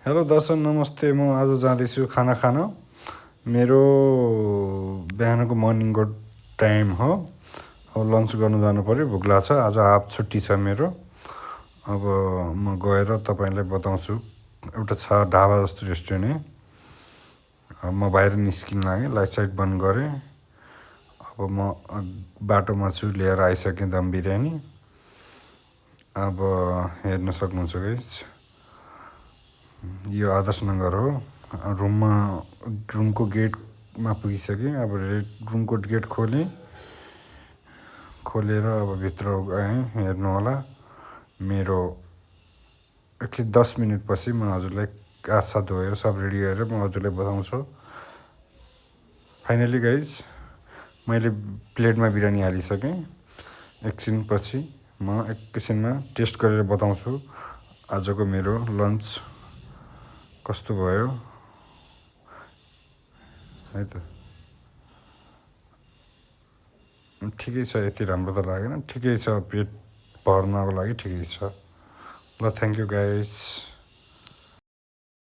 Hello दर्शक नमस्ते। म आज जाँदैछु खाना खान। मेरो बिहानको मर्निङको टाइम हो। अब लन्च गर्नु जानु पऱ्यो, भोक लाग्छ। आज हाफ छुट्टी छ मेरो। अब म गएर तपाईँलाई बताउँछु। एउटा छ ढाबा जस्तो रेस्टुरेन्ट। म बाहिर निस्किन लागेँ, लाइट साइट बन्द गरेँ। अब म बाटोमा छु, लिएर आइसकेँ दम बिरयानी। अब हेर्न सक्नुहुन्छ गाइस, यो आदर्श नगर हो। रुमको गेटमा पुगिसकेँ। अब रुमको गेट खोलेर अब भित्र आएँ। हेर्नु होला, मेरो एकछिन 10 मिनटपछि म हजुरलाई हात साथ धोएर सब रेडी गरेर म हजुरलाई बताउँछु। फाइनली गाइज, मैले प्लेटमा बिरयानी हालिसकेँ। एकछिनपछि म एकैछिनमा टेस्ट गरेर बताउँछु आजको मेरो लन्च कस्तो भयो है त। ठिकै छ, यति राम्रो त लागेन, ठिकै छ। पेट भर्नको लागि ठिकै छ। ल, थ्याङ्क यू गाइस।